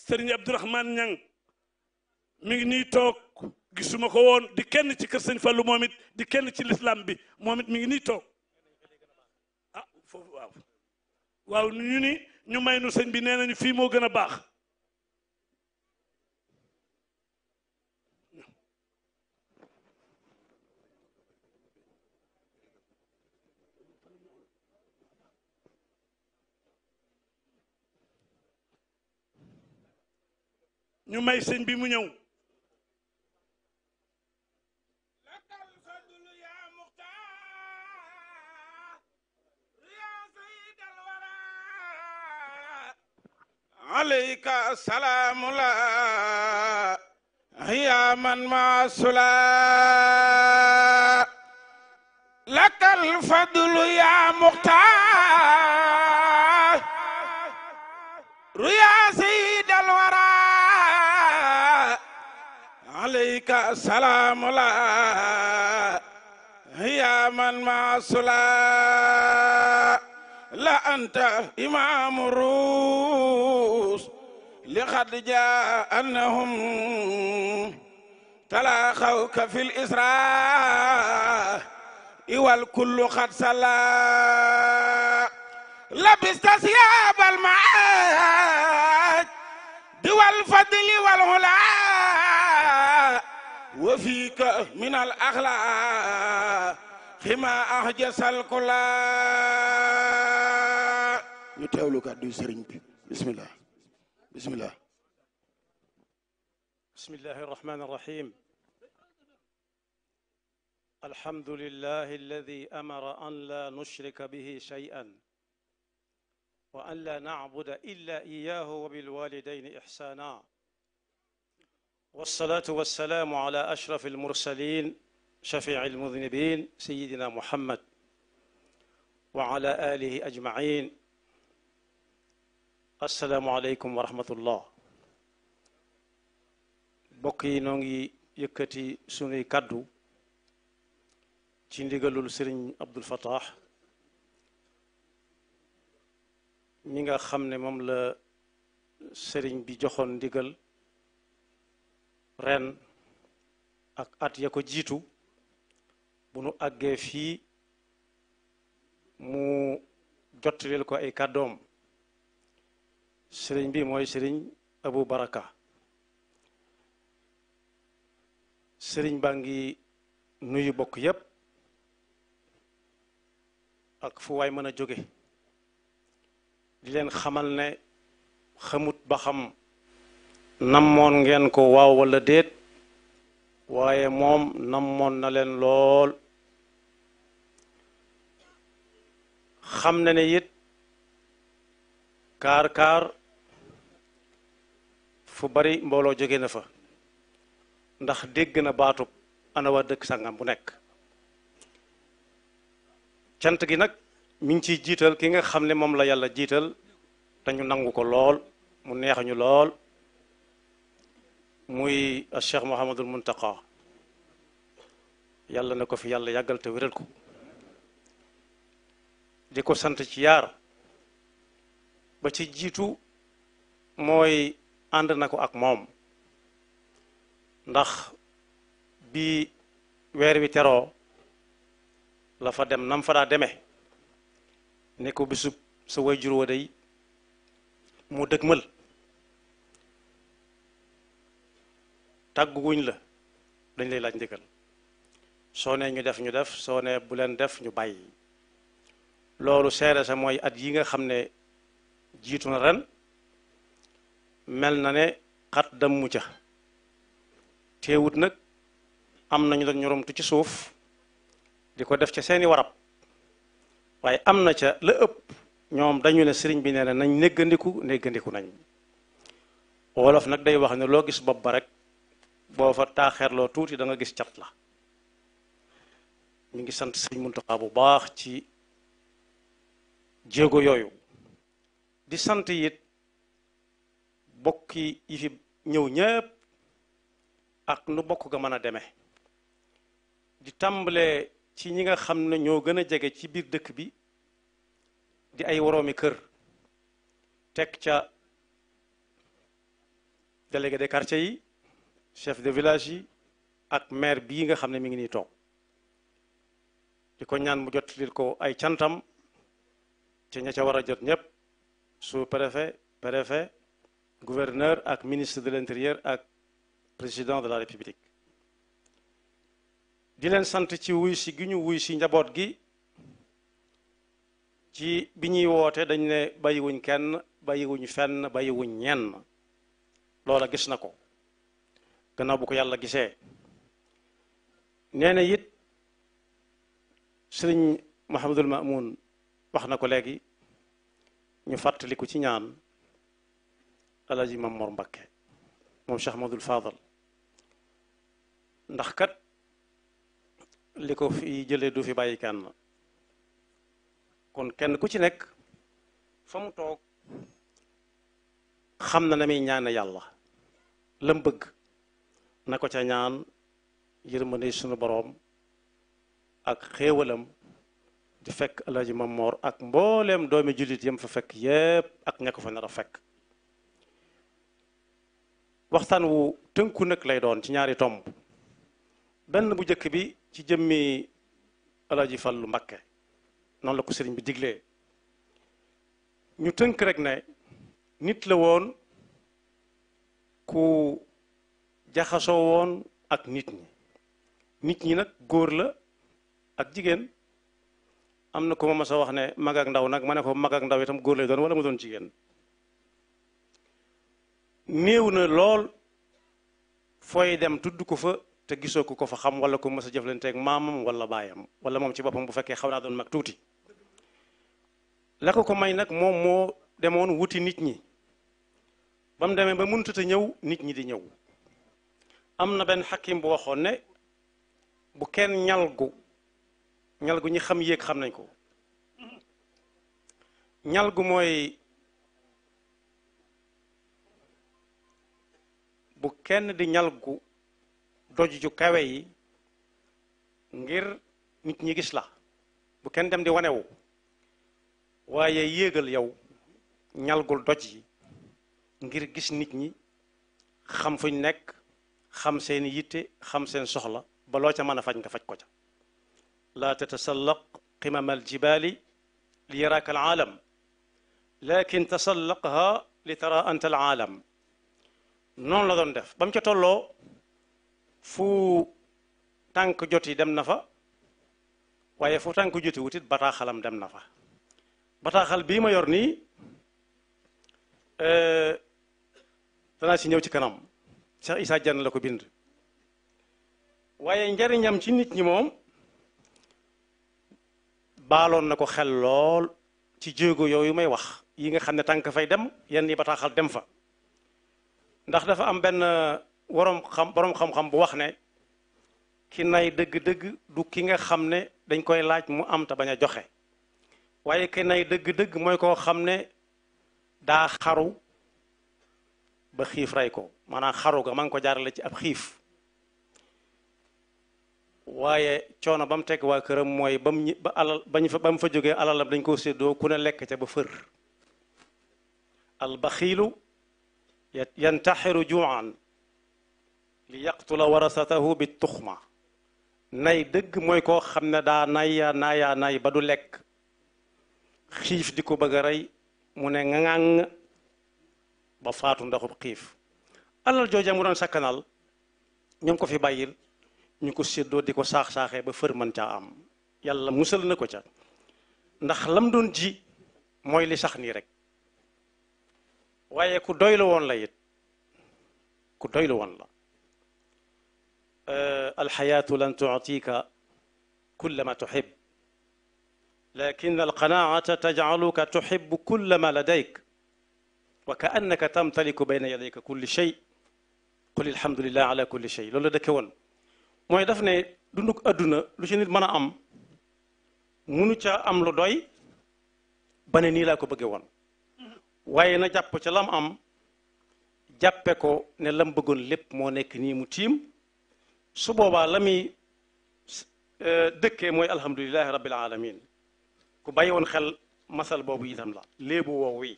Serigne Abdourahmane Niang mi ngi nii toog gisuma ko woon di kenn ci kër sëñ Fallou moom it di kenn ci l'islam bi moom it mi ngi nii toog ah foofu waaw waaw ñu ni ñu may nu sëñ bi nee nañu fii moo gën a baax ñu may sëñ bi mu ñëw عليك السلام الله يا من ما سلا لك الفضل يا مختار يا سيد الورى عليك السلام الله يا من ما سلا لا أنت إمام الروس لقد جاء أنهم تلاقوك في الإسراء والكل قد صلى لبست ثياب المعاد والفضل والهلا وفيك من الأخلاق خما أحجس الكلا نتاولو كادو سرين بي بسم الله بسم الله بسم الله الرحمن الرحيم الحمد لله الذي أمر أن لا نشرك به شيئا وأن لا نعبد إلا إياه وبالوالدين إحسانا والصلاة والسلام على أشرف المرسلين شفيع المذنبين سيدنا محمد وعلى آله أجمعين السلام عليكم ورحمة الله بقي نونغي يكتي سوني كادو ci ndigalul sëriñ Abdul Fattah ñi nga xam ne moom la sëriñ bi joxoon ndigal ren ak at ya ko jiitu bu nu àggee fii mu jottaleel ko ay kàddoom sëriñ bi mooy sëriñ Abu Baraka sëriñ baa ngi nuyu bokk yépp ak fu waay mën a jóge di leen xamal ne xamut ba xam namoon ngeen ko waaw walla déet waaye moom namoon na leen lool xam na ne it kaar fu bari mbooloo jóge na fa ndax dégg na baatub ana waa dëkk sangam bu nekk cant gi nag mi ngi ciy jiital ki nga xam ne moom la yàlla jiital te ñu nangu ko lool mu neex ñu lool muy Cheikh Mouhamadul Muntaqa yàlla na ko fi yàlla yàggal te wéral ko di ko sant ci yaar ba ci jiitu mooy ànd na ko ak moom ndax bi weer wi teroo la fa dem nam fa daa demee ne ko bisub sa wayjur wa day mu dëgmal tàgguwuñ la dañ lay laaj ndigal soo ne ñu def soo ne bu leen def ñu bàyyi loolu seere sa mooy at yi nga xam ne jiitu na ren mel na ne xat dammu ca teewut nag am nañu doon ñoromtu ci suuf di ko def ca seeni warab waaye am na ca la ëpp ñoom dañu ne sëriñ bi nee na nañ néggandiku nañ wolof nag day wax ne loo gis bopp ba rek boo fa taaxeerloo tuuti da nga gis cat la mi ngi sant sëriñ Muntaxa bu baax ci jéego yooyu di sant it bokki yi fi ñëw ñépp ak nu bokk ga mën a demee di tàmbalee ci ñi nga xam ne ñoo gën a jege ci biir dëkk bi di ay woroomi kër teg ca délégué des quartiers yi chef de village yi ak maire bii nga xam ne mi ngi nii toog di ko ñaan mu jot lil ko ay cantam ci ña ca war a jot ñëpp sous-préfet préfet gouverneur ak ministre de l'intérieur ak président de la république di leen sant ci wuy si gi ñu wuy si njaboot gi ci bi ñuy woote dañ ne bàyyiwuñ kenn bàyyiwuñ fenn bàyyiwuñ ñenn loola gis na ko gannaaw bu ko yàlla gisee nee na it sëriñ Mouhamadul Mamoun wax na ko léegi ñu fàttaliku ci ñaan Alaaji Mam Mor Mbakke moom Cheikh Ahmadul Fadal ndax kat li ko fi jëlee du fi bàyyi kenn kon kenn ku ci nekk fa mu toog xam na na muy ñaane yàlla lam bëgg na ko ca ñaan yërmande sunu boroom ak xéewalam di fekk Alaaji Mam Mor ak mbooleem doomi jullit yam fa fekk yépp ak ña ko fa nar a fekk waxtaan wu tënku nag lay doon ci ñaari tomb benn bu njëkk bi ci jëmmi Alaaji Fallu Mbakke noonu la ko sëriñ bi diglee ñu tënk rek ne nit la woon ku jaxasoo woon ak nit ñi nag góor la ak jigéen am na ko ma mas a wax ne mag ak ndaw nag ma ne ko mag ak ndaw itam góor lay doon wala mu doon jigéen néew na lool fooy dem tudd ko fa te gisoo ko fa xam wala ko mas a jëflanteeg maamam wala baayam wala moom ci boppam bu fekkee xaw naa doon mag tuuti la ko may nag moom moo demoon wuti nit ñi ba mu demee ba mënut a ñëw nit ñi di ñëw am na benn xakim bu waxoon ne bu kenn ñalgu ñi xam yéeg xam nañ ko ñalgu mooy bu kenn di ñalgu doj ju kawe yi ngir nit ñi gis la bu kenn dem di wanewu waaye yéegal yow ñalgul doj yi ngir gis nit ñi xam fuñ nekk xam seen yitte xam seen soxla ba loo ca mën a faj nga faj ko ca laa tatasallaq qimam aljibali li yaraka alaalam lakin tasallaqha li tara anta alaalam noonu la doon def ba mu ca tolloo fu tànk joti dem na fa waaye fu tànk joti wutit bataaxalam dem na fa bataaxal bii ma yor nii danaa si ñëw ci kanam Cheikh Issa Diagne la ko bind waaye njariñam ci nit ñi moom baaloon na ko xel lool ci jéego yooyu may wax yi nga xam ne tànk fay dem yenn yi bataaxal dem fa ndax dafa am benn boroom xam-xam bu wax ne ki nay dëgg-dëgg du ki nga xam ne dañ koy laaj mu am te bañ a joxe waaye ki nay dëgg-dëgg mooy koo xam ne daa xaru ba xiif rey ko maanaam xaru ga ma ngi ko jaarale ci ab xiif waaye coono ba mu teg waa këram mooy ba mu ba alal ba mu fa jógee alalam dañ ko séddoo ku ne lekk ca ba fër albaxiilu yantaxiru juan li yaqtula warasatahu bi tuxma nay dëgg mooy koo xam ne daa nay ba du lekk xiif di ko bëgg a rey mu ne ŋaŋ ba faatu ndaxub xiif alal jooja mu doon sakkanal ñu ngi ko fi bàyyil ñu ko séddoo di ko saax-saaxee ba fër mën caa am yàlla musal na ko ca ndax lam doon ji mooy li sax nii rek waaye ku doylu woon la it ku doylu woon la alxayaatu lan tuctika kulla ma tuxib lakin alqanaata tajcaluka tuxibu kulla ma ladayk wa ka annaka tamtaliku bayna yadayka kulli shay qul alhamdulillah ala kulli shay loolu la dëkke woon mooy daf ne dunduk adduna lu ci nit mën a am munu ca am lu doy ba ne nii laa ko bëgge woon waaye na jàpp ca lam am jàppe ko ne lam bëggoon lépp moo nekk nii mu tiim su boobaa la muy dëkkee mooy alhamdulilahi rabbil alamin ku bàyyi woon xel masal boobu itam la léebu woowu yi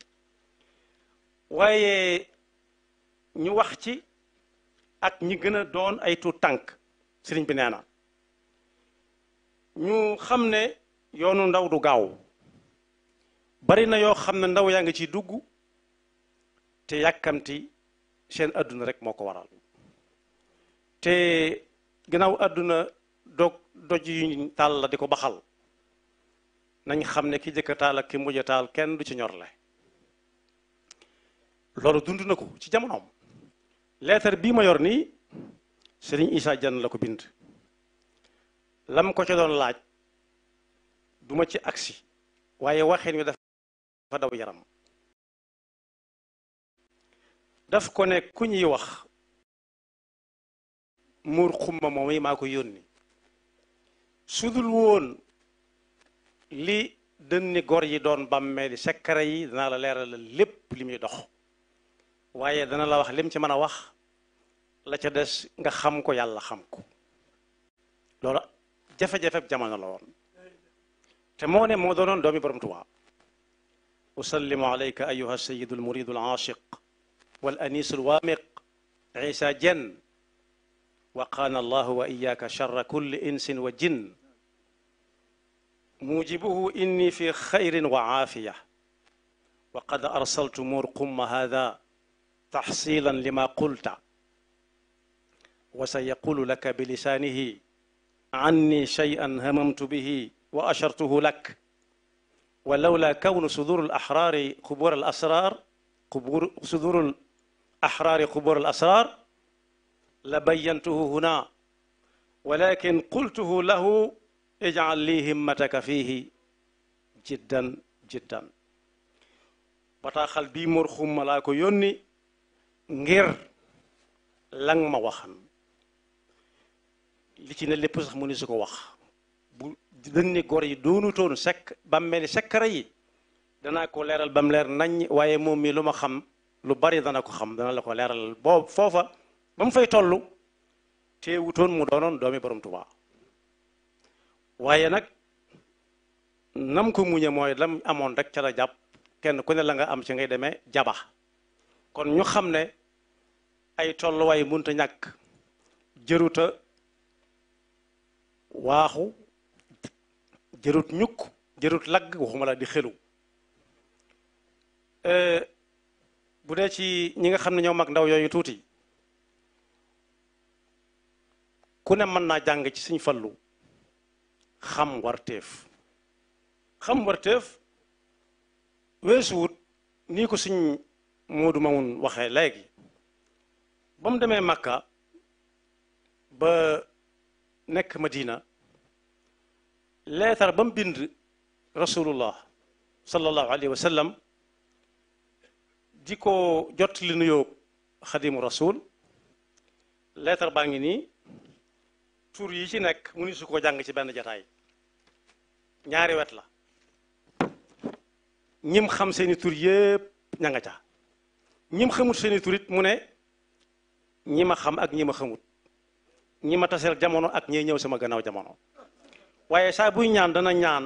waaye ñu wax ci ak ñi gën a doon ay tuut tànk sëriñ bi nee na ñu xam ne yoonu ndaw du gaaw bari na yoo xam ne ndaw yaa ngi ciy dugg te yàkkamti seen adduna rek moo ko waral te gannaaw adduna doj yuñ taal la di ko baxal nañ xam ne ki jëkk taal ak ki mujj taal kenn du ci ñorle loolu dund na ko ci jamonoom leetar bii ma yor nii Serigne Issa Diagne la ko bind lam ko ca doon laaj duma ci agsi waaye waxeen wi dafa daw yaram daf ko ne ku ñuy wax muur xumma moom yi maa ko yónni sudul woon li dënni gor yi doon bàmmeeli sekkare yi danaa la leeral lépp li muy dox waaye dana la wax lim ci mën a wax la ca des nga xam ko yàlla xam ko loolu jafe-jafe jamono la woon te moo ne moo doonoon doomi borom Tuubaa usallimu alayka ayuha sayidu almuridu alaashiq wal anisu alwaamiq Issa Diagne waqaana allahu wa iyaka charra kulli insin wa jinn mujibuhu inni fi xayrin wa aafiya wa qad arsaltu murqumma hada taxsilan lima qulta wa sa yaqulu laka bilisaanihi anni shay'an hamamtu bihi wa ashartuhu lak wa lawla kawnu sudur al-ahraari qubur al-asrar sudur al-ahraari qubur al-asrar la bayyantuhu huna walakin qultuhu lahu ij'al li himmataka fihi jiddan jiddan bataaxal bii mor xumma laa ko yónni ngir lang ma waxan li ci ne lépp sax mu ni su ko wax bu dënni gor yi doonutoon sekk bàmmeeli sekkara yi danaa ko leeral bam leer nañ waaye moom mi lu ma xam lu bari dana ko xam dana la ko leeral boobu foofa ba mu fay toll teewutoon mu doonoon doomi borom Tuubaa waaye nag nam ko muñe mooy lam amoon rek ca la jàpp kenn ku ne la nga am ci ngay demee jaba kon ñu xam ne ay tolluwaay munta ñàkk jëruta waaxu jërut ñukk jërut lagg waxuma la di xelu bu dee ci ñi nga xam ne ñoo mag ndaw yooyu tuuti ku ne mën naa jàng ci Sëñ Fallu xam warteef weesuwut nii ko Sëñ Moodu Mamun waxee léegi ba mu demee Makka ba nekk Madina leetar ba mu bind rasulullah sallallahu alayhi wa sallam di ko jot li nuyoo xadimu rasul leetar baa ngi nii tur yi ci nekk mu ni su ko jàng ci benn jataay ñaari wet la ñim xam seeni tur yépp ña nga ca ñim xamut seeni tur it mu ne ñi ma xam ak ñi ma xamut ñi ma taseel jamono ak ñiy ñëw sama gannaaw jamono waaye saa buy ñaan dana ñaan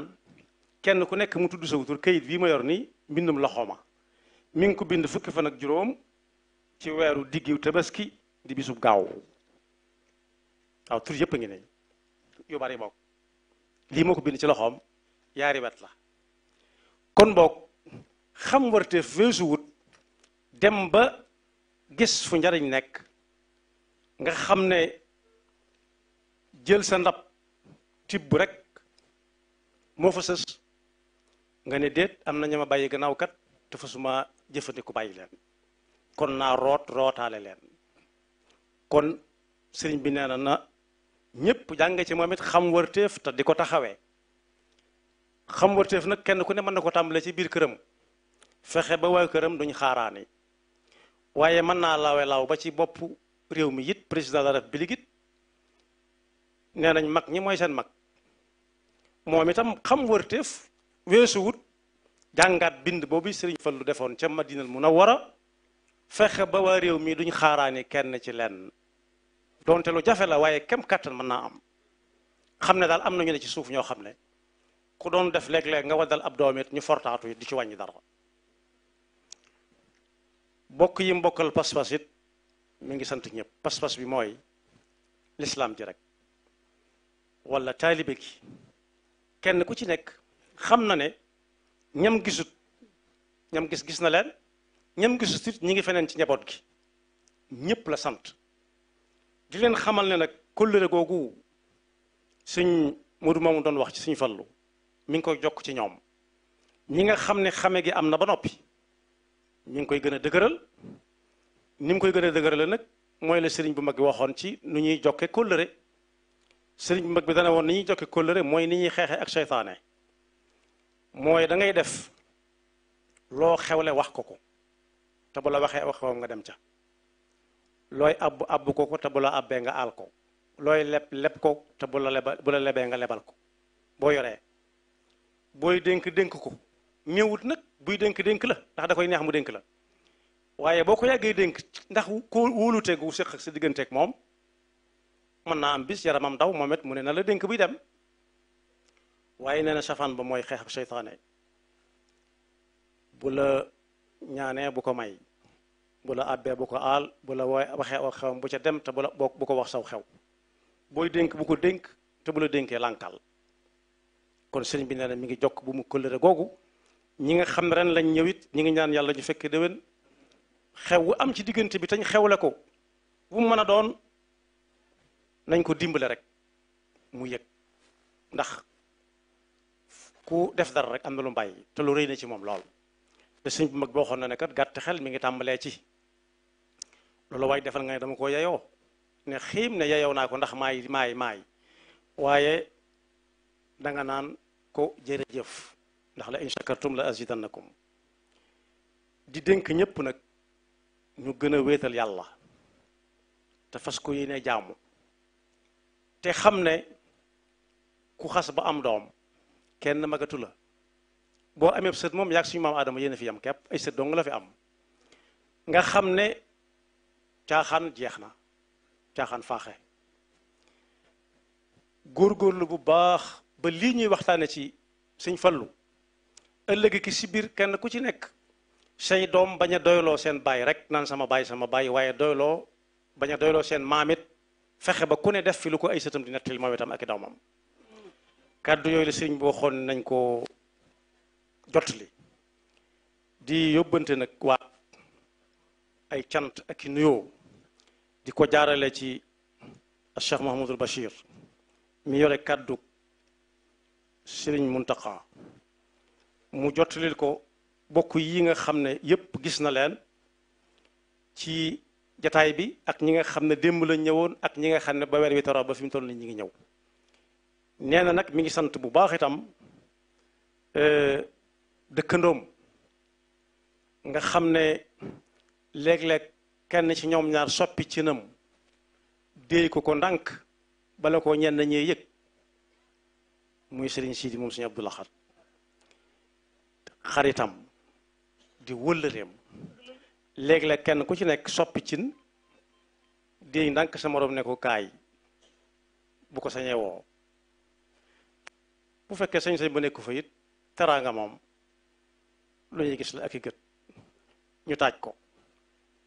kenn ku nekk mu tudd sa tur kayit bii ma yor nii mbindum loxooma mi ngi ko bind fukki fan ak juróom ci weeru diggiw tabaski di bisub gaaw waaw tur yëpp a ngi ne yu bari bokk lii moo ko bind ci loxoom yaari wet la kon boog xam warteef weesu wut dem ba gis fu njariñ nekk nga xam ne jël sa ndab tibb rek moo fa sës nga ne déet am na ña ma bàyyi gannaaw kat te fa suma jëfandiku bàyyi leen kon naa rootaale leen kon sëriñ bi nee na ñépp jàng ci moom it xam warteef te di ko taxawee xam warteef nag kenn ku ne mën na ko tàmbale ci biir këram fexe ba waa këram duñ xaaraani waaye mën naa law ba ci bopp réew mi it président de la République it nee nañ mag ñi mooy seen mag moom itam xam warteef weesuwut jàngaat bind boobu Sëriñ Fallu defoon ca Madinal Munawwara fexe ba waa réew mi duñ xaaraani kenn ci lenn donte lu jafe la waaye kem kàttan mën naa am xam ne daal am nañu ne ci suuf ñoo xam ne ku doon def léeg-léeg nga waddal ab doom it ñu fortaatu it di ci wàññi dara bokk yi mbokkal pas-pas it mi ngi sant ñëpp pas-pas bi mooy lislaam ji rek wala taalibe gi kenn ku ci nekk xam na ne ñam gisut ñam gis na leen ñam gisut it ñi ngi feneen ci njaboot gi ñëpp la sant di leen xamal ne nag kóllëre googu sëñ Modou moomu doon wax ci suñu fallu mi ngi koy jokk ci ñoom ñi nga xam ne xame gi am na ba noppi mi ngi koy gën a dëgëral ni mu koy gën a dëgërale nag mooy la sëriñ bu mag bi waxoon ci nu ñuy jokke kóllëre sëriñ bu mag bi dana woon ni ñuy jokke kóllëre mooy ni ñuy xeexee ak seytaane mooy da ngay def loo xewle wax ko ko te bu la waxee wax nga dem ca looy abbu ko te bu la abbee nga aal ko looy leb ko te bu la lebee nga lebal ko boo yoree booy dénk ko ñëwut nag buy dénk la ndax da koy neex mu dénk la waaye boo ko yàggee dénk ndax ko wóolute gu séq ak sa digganteeg moom mën naa am bis yaramam daw moom it mu ne na la dénk buy dem waaye nee na safaan ba mooy xeex ak seytaane bu la ñaanee bu ko may bu la abbee bu ko aal bu la waxee aw xewam bu ca dem te bu ko wax saw xew booy dénk bu ko dénk te bu la dénkee lànkal kon sëriñ bi nee na mi ngi jokk bu mu kóllëre googu ñi nga xam ne ren lañ ñëwit ñi ngi ñaan yàlla ñu fekk déwén xew wu am ci diggante bi tañ xewle ko bu mu mën a doon nañ ko dimbale rek mu yëg ndax ku def dara rek am na lu mbàyyi te lu rëy na ci moom lool te sëñ bu mag boo xoon na ne kat gàtt xel mi ngi tàmbalee ci loolu waaye defal nga ne dama ko yeyoo ne xiim ne yeyoo naa ko ndax maay waaye danga naan ko jërëjëf ndax la in shakartum la azidannakum di dénk ñëpp nag ñu gën a wéetal yàlla te fas ko yéene jaamu te xam ne ku xas ba am doom kenn magatu la boo amee sët moom yaag suñu maam Adama yéen a fi am képp ay sët dong la fi am nga xam ne caaxaan jeex na caaxaan faaxe góorgóorlu bu baax ba lii ñuy waxtaane ci Sëñ Fallu ëllëg ki si biir kenn ku ci nekk say doom bañ a doyloo seen baay rek naan sama baay waaye bañ a doyloo seen maamit fexe ba ku ne def fi lu ko ay sëtam di nettali moom itam ak i doomam kàddu yooyu la sëriñ boo xoon nañ ko jotli di yóbbante nag waa ay cant ak i nuyoo di ko jaarale ci Cheikh Mouhamadul Bachir mi yore kàddu sëriñ Muntaqa mu jotlil ko bokk yi nga xam ne yépp gis na leen ci jataay bi ak ñi nga xam ne démb la ñëwoon ak ñi nga xam ne ba weer wi taro ba fi mu toll ni ñi ngi ñëw nee na nag mi ngi sant bu baax itam dëkkandoom nga xam ne léeg-léeg kenn ci ñoom ñaar soppi ci nam déey ko ndànk bala ko ñenn ñee yëg muy Serigne Sidi moom Serigne Abdou Lahad xaritam di wëllëreem léeg-léeg kenn ku ci nekk soppi cin déey ndànk sa morom ne ko kaay bu ko sañee woo bu fekkee sañ-sañ ba nekku fa it teraanga moom lu ñuy gis la ak i gët ñu taaj ko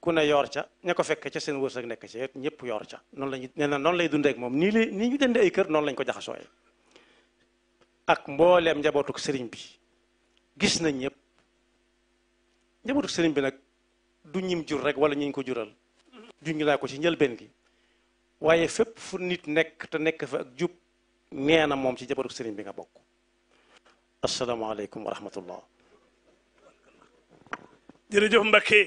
ku ne yor ca ña ko fekk ca seen wërsëg nekk ci ñëpp yor ca noonu lañu nee na noonu lay dundee ak moom nii ñu dende ay kër noonu lañ ko jaxasooyee ak mbooleem njabootuk sëriñ bi gis nañ ñëpp njabootuk sëriñ bi nag du ñim jur rek wala ñu ko jural junj naa ko ci njëlbeen gi waaye fépp fu nit nekk te nekk fa ak jub nee na moom ci njabootuk sëriñ bi nga bokk asalaamaaleykum wa rahmatullah jërëjëf Mbacké